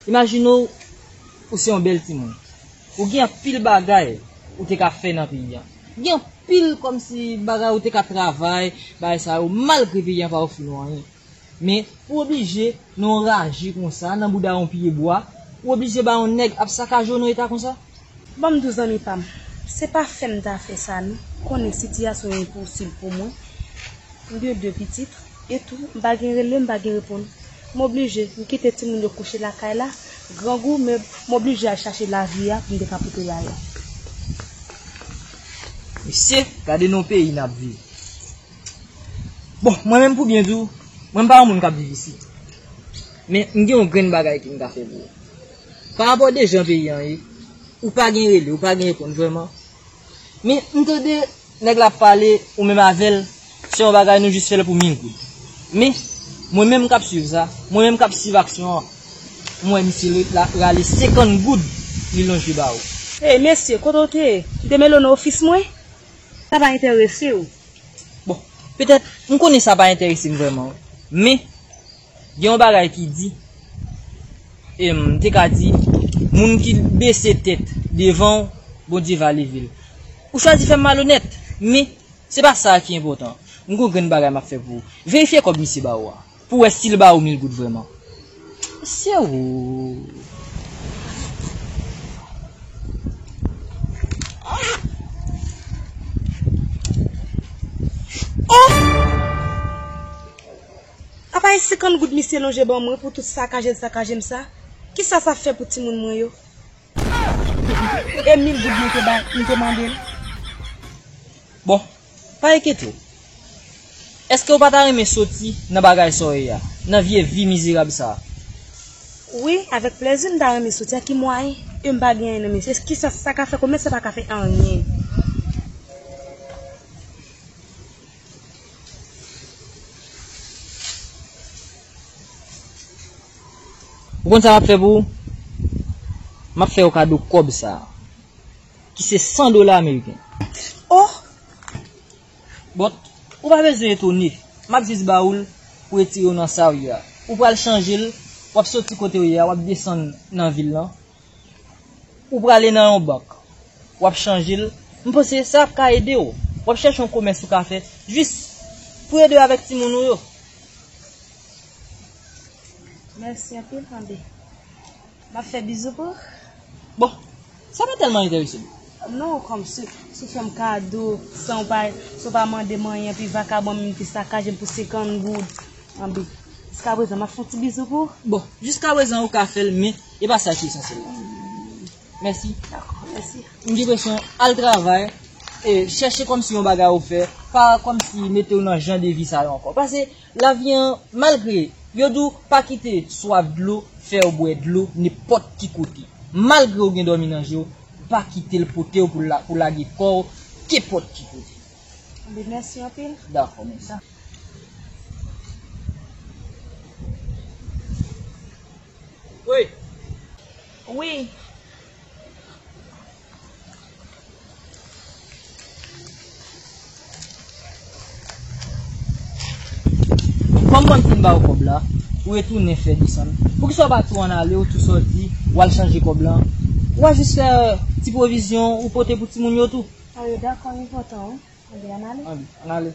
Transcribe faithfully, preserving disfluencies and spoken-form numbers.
Imajine w, ou se yon bèl timoun. Ou gen anpil bagay ou te ka fè nan peyi a. Gen anpil kòmsi bagay ou te ka travay, bagay sa yo, malgre peyi a pa ofri nou anyen. Men, ou oblije nan yon raje konsa, nan bouda yon pye bwa, ou oblije ba yon nèg ap sakaje w nan eta konsa. Ban m di w zanmi pa m, se pa fè m ta fè sa non. Konnen sitiyasyon an enposib pou mwen. M gen de pitit, e tou, m pa gen rele, m pa gen reponn. M oblije, m kite timoun yo kouche lakay la, grangou, men m oblije al chache lavi a pou m te ka pote ba yo. Mesye, gade nan peyi n ap viv. Bon, mwen menm pou byen di w, mwen m pa yon moun k ap viv isit. Men, m gen yon grenn bagay ke m ka fè pou ou. Pa rapò de jan peyi an ye, ou pa gen rele, ou pa gen reponn vrèman. Men, m tande nèg la ap pale, ou menm avè l, se yon bagay nou jis fè l pou mil goud. Men, mwen menm k ap swiv sa, mwen menm k ap swiv aksyon an, m wè misye l-, la, rale senkant goud, li lonje ba ou. Ey, mesye, kote w te ye? M te mele w nan ofis mwen? Sa pa enterese w. Bon, petèt, m konnen sa pa enterese m vrèman, men, gen yon bagay ki di, e m te ka di, moun ki bese tèt devan w, Bondye va leve l. Ou chwazi fè m malonèt, men se pa sa ki enpòtan. M gon grenn bagay m ap fè pou ou. Verifye kòb misye ba ou a, pou w wè si l ba ou mil goud vrèman. Mesye ou. Oh! Apa e senkant goud misye lonje ban mwen pou tout sakaje l sakaje m sa? Kisa sa fè pou timoun mwen yo? E mil goud mwen te bay, mwen te mande l. Bon, pa enkyete w. Èske w pa ta renmen soti nan bagay sa w ye a, nan vye vi mizerab sa a? Wi, avèk plèzi m ta renmen soti. A ki mwayen? E m pa gen anyen nan men. Se kisa sa ka fè? Komèsan pa ka fè anyen. Ou konn sa m ap fè pou ou? M ap fè ou kado kòb sa a, ki se san dola ameriken. Oh! Bon, ou pa bezwen etone. M ap jis ba ou l pou retire w nan sa w ye a. Ou pral chanje l, w ap soti kote w ye a, w ap desann nan vil lan. Ou prale nan yon bank, w ap chanje l. M panse sa ap ka ede w. W ap chèche yon komès ou ka fè, jis pou ede w avèk timoun ou yo. Mèsi anpil, tande. M ap fè bizou pou ou. Bon, sa pa tèlman enterese m. Non, kòm si, si w fè m kado, san w pa, san w pa mande m anyen, epi vakabon m ki sakaje m pou senkant goud. Anben, jiskaprezan, m ap fè yon ti bizou pou ou. Bon, jiskaprezan ou ka fè l, men e pa sa ki esansyèl la. Mèsi. Dakò, mèsi. M gen presyon al travay, e chèche kòmsi yon bagay ou fè, pa kòmsi mete w nan jan de vi sa yo ankò. Pase lavi an, malgre yo di w pa kite swaf dlo fè w bwè dlo nenpòt ki kote. Malgre w gen dòmi nan je w, pa kite l pote w pou la-, pou lage kò w kenpòt ki kote. Anben, mèsi anpil. Dakò, mèsi. Wi. Wi. Kòm mwen fin ba ou kòb la, ou retounen fè desann. Poukisa w pa tou ann ale, ou tou sòti, w al chanje kòb la? Ou a jis fè ti pwovizyon ou pote pou timoun yo tou. A wi, dakò, enpòtan, wi. Anben, ann ale. Ann, ann ale.